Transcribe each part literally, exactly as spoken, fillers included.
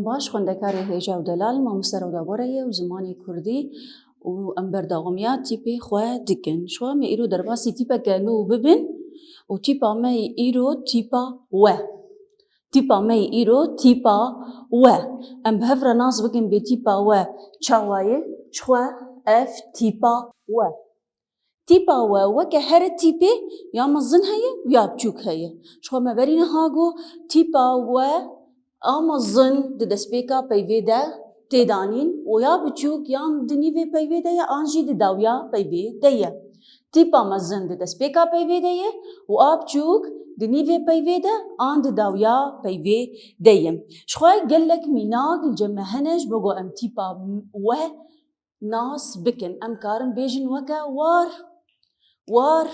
Baş xwendekarê hêja û delal, mamoste Rewda Bore ye û zimanê kurdî û em berdewamiya tîpê xwe dikin. Ji xwe me îro derbasî tîpeke nû bibin û tîpa me yî îro tîpa we. Tîpa me yî îro tîpa we. Em bi hev re nas bikin bê tîpa we çawa ye? Ji xwe ev tîpa we. Tîpa we weke here tîpê ya mezin heye û ya biçûk heye. Ji xwe me berî niha got, tîpa we a mezin di destpêka peyvê de tê danîn û ya biçûk yan di nîvê peyvê de ye an jî di dawiya peyvê de ye. Tîpa mezin di destpêka peyvê de ye û a biçûk di nîvê peyvê de an di dawiya peyvê de ye. Ji xwe gelek mînak li cem me hene ji bo ku em tîpa we nas bikin. Em karin bêjin weke war, war,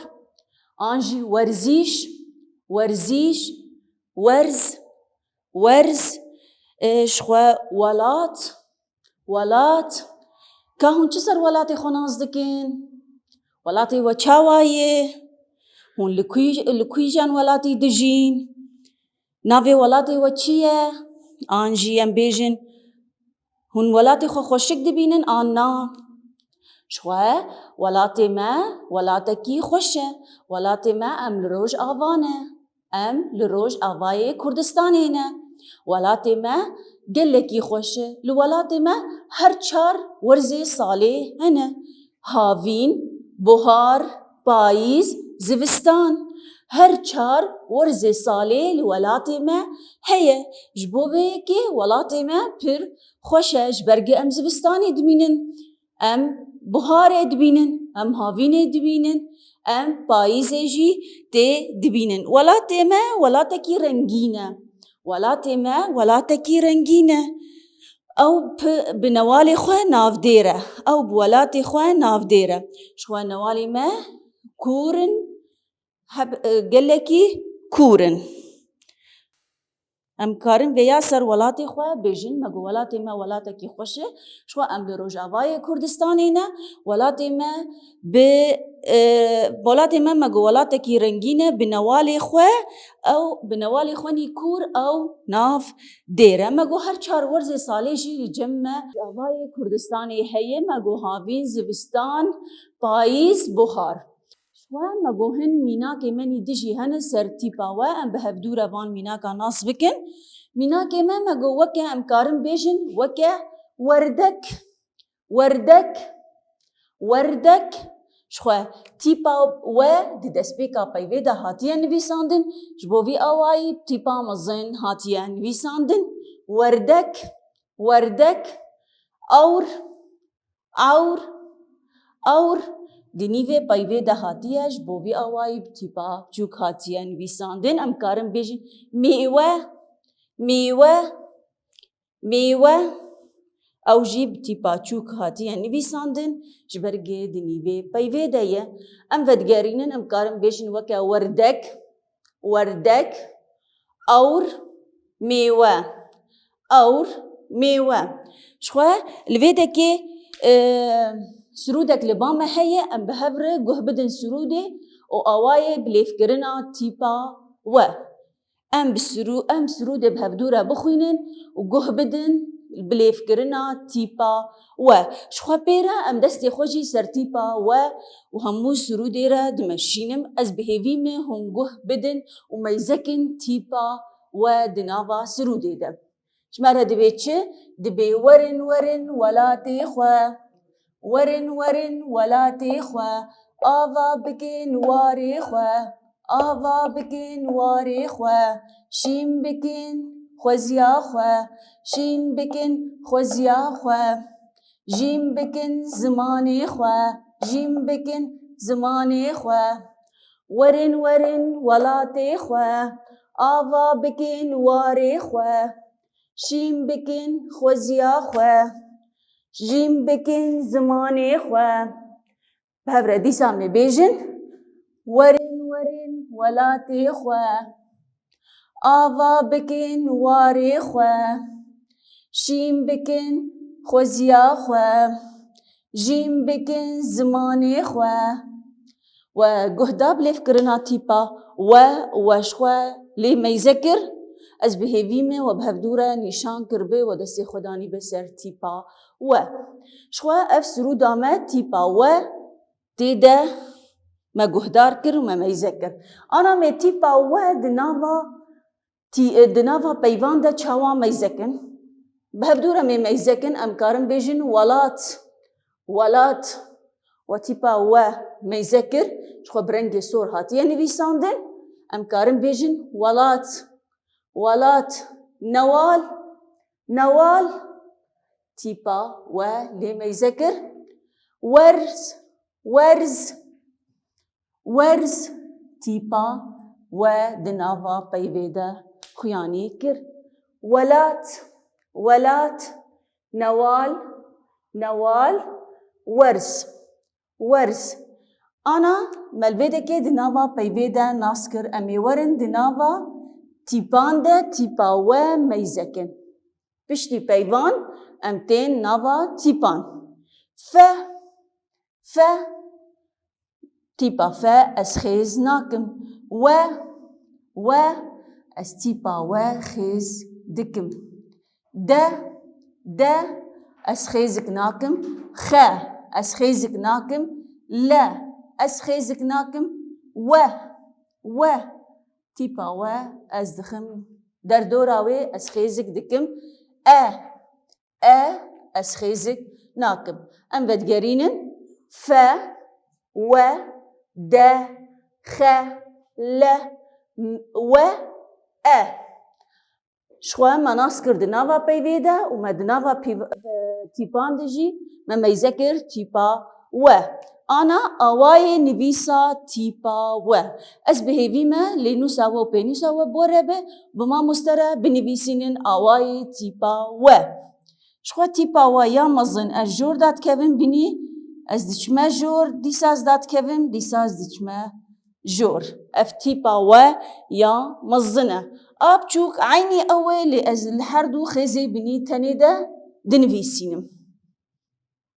an jî werzîş, werzîş, werz, werz, e, ji xwe welat, welat. Ka hûn çi ser welatê xwe nas dikin? Welatê we çawa ye? Hûn li kûj-, li kûjan welatî dijîn? Navê welatê we çi ye? An jî em bêjin, hûn welatê xwe xweşik dibînin an na? Ji xwe welatê me welatekî xweş e. Welatê me em li Rojava ne. Em li Rojavayê Kurdistanê ne. Welatê me gelekî xweş e. Li welatê me her çar werzê salê hene. Havîn, buhar, payîz, zivistan. Her çar werzê salê li welatê me heye. Ji bo vê yekê welatê me pir xweş e. Ji ber ku em zivistanê dimînin. Em buharê dibînin, em havînê dibînin, em payîzê jî tê dibînin. Welatê me welatekî rengîn e. Welatê me welatekî rengîn e. Ew pi-, bi newalê xwe navdêr e. Ew bi welatê xwe navdêr e. Ji xwe newalê me kûr in, heb-, e, gelekî kûr in. Em karin vêya ser welatê xwe bêjin, me got welatê me welatekî xweş e. Ji xwe em li Rojavayê Kurdistanê ne. Welatê me bi, e, welatê me, me got welatekî rengîn e, bi newalê xwe, ew bi newalê xwe nî kûr, ew navdêr e. Me got her çar werzê salê jî li cem me Rojavayê Kurdistanê heye, me got havîn, zivistan, payîz, buhar. Ji xwe me got hin mînakê me nî dijî hene ser tîpa we, em bi hevdû re van mînaka nas bikin. Mînakê me, me got weke em karin bêjin weke werdek, werdek, werdek. Ji xwe tîpa we di destpêka peyvê de hatiye nivîsandin, ji bo vî awayî bi tîpa mezin hatiye nivîsandin. Werdek, werdek, ewr, ewr, ewr, di nîvê peyvê de hatiye, ji bo vî awayî bi tîpa biçûk hatiye nivîsandin. Em karin bêjin mêwe, mêwe, mêwe. Ew jî bi tîpa çûk hatiye nivîsandin, ji ber ku di nîvê peyvê de ye. Em vedigerînin, em karin bêjin weke werdek, werdek, ewr, mêwe. Ewr, mêwe. Ji xwe li vê dekê, e, sirûdek li ba me heye, em bi hev re guh bidin sirûdê û awayê bilêvkirina tîpa we. Em bi sirû-, em sirûdê bi hevdû re bixwînin û guh bidin bilêvkirina tîpa we. Ji xwe pê re em destê xwe jî ser tîpa we û hemû sirûdê re dimeşînim. Ez bi hêvî me hûn guh bidin û meyzekin tîpa we di nava sirûdê de. Ji me re dibê çi? Dibê werin, werin welatê xwe. Werin, werin welatê xwe. Ava bikin warê xwe. Ava bikin warê xwe. Şîn bikin xweziya xwe. Şîn bikin xweziya xwe. Jîn bikin zimanê xwe. Jîn bikin zimanê xwe. Werin, werin welatê xwe. Ava bikin warê xwe. Şîn bikin xweziya xwe. Jîn bikin zimanê xwe. Bi hev re dîsa me bêjin. Werin, werin welatê xwe. Ava bikin warê xwe. Şîn bikin xweziya xwe. Jîn bikin zimanê xwe. We guh da bilêvkirina tîpa we, we ji xwe lê meyze kir. Ez bi hêvî me we bi hevdû re nîşan kiribe we destê xwe danîbe ser tîpa we. Ji xwe ev sirûda me tîpa we tê de me guhdar kir û me meyze kir. Ana me tîpa we di nava tî-, di nava peyvan de çawa meyze kin? Bi hevdû re me meyze kin, em karin bêjin welat, welat. We tîpa we meyze kir, ji xwe bi rengê sor hatiye nivîsandin, em karin bêjin welat, welat. Newal, newal. Tîpa we lê meyze kir. Werz, werz, werz. Tîpa we di nava peyvê de xuyanî kir. Welat, welat. Newal, newal. Werz, werz. Ana me li vê dekê di nava peyvê de nas kir. Em ê werin di nava tîpan de tîpa we meyze kin. Piştî peyvan em tên nava tîpan. Fe, fe. Tîpa fe ez xêz nakim. We, we. Ez tîpa we xêz dikim. De, de. Ez xêzik nakim. Xe, ez xêzik nakim. Le, ez xêzik nakim. We, we. Tîpa we ez dixim derdora wê, ez xêzik dikim. E, e. Ez xêzik nakim. Em vedigerînin. Fe, we, de, xe, le, m-, we, e. Ji xwe me nas kir di nava peyvê de û me di nava pîv-, e, tîpan de jî me meyze kir tîpa we. Ana awayê nivîsa tîpa we. Ez bi hêvî me lênûsa we û pênûsa we bi we re be, bi mamoste re binivîsînin awayê tîpa we. Ji xwe tîpa we ya mezin ez jor dadikevim binî, ez diçime jor, dîsa ez dadikevim, dîsa ez diçime jor. Ev tîpa we ya mezin e. A biçûk eynî ew e, lê ez li her du xêzê binî tenê de dinivîsînim.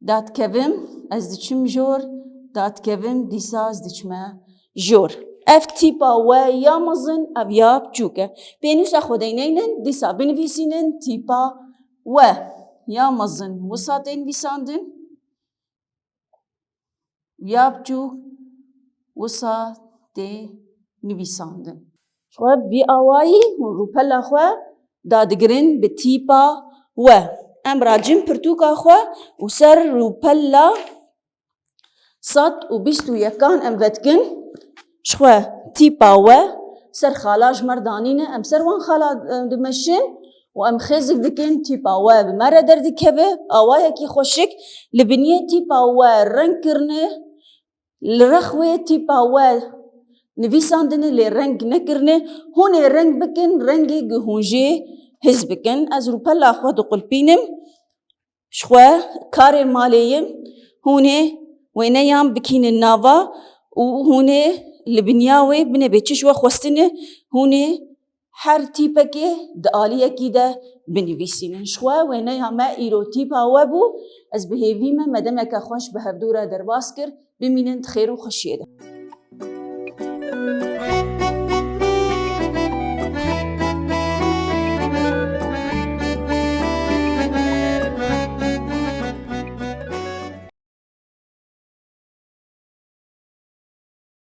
Dadikevim, ez diçim jor, dadikevim, dîsa ez diçime jor. Ev tîpa we ya mezin, ev ya biçûk e. Pênûsa xwe deyneynin, dîsa binivîsînin tîpa we ya mezin wisa tê nivîsandin. Ya biçûk wisa tê nivîsandin. Ji xwe vî awayî hûn rûpela xwe dadigirin bi tîpa we. Em racin pirtûka xwe û ser rûpela sed û bîst û yekan em vedikin. Ji xwe tîpa we ser xala ji me re danîne, em ser wan xala, e, dimeşin û em xêzik dikin, tîpa we bi me re derdikeve, awayekî xweşik li biniyê tîpa we reng kirine, li rex wê tîpa we nivîsandine lê reng nekirine, hûn ê reng bikin, rengê ku hûn jê hez bikin. Ez rûpela xwe diqulpînim. Ji xwe karê malê ye, hûn ê wêneyan bikînin nava û hûn ê li binya wê binê bê çi ji we xwestine, hûn ê her tîpekê di aliyekî de binivîsînin. Ji xwe wêneya me îro tîpa we bû. Ez bi hêvî me me demeke xweş bi hevdû re derbas kir. Bimînin di xêr û xweşiyê de.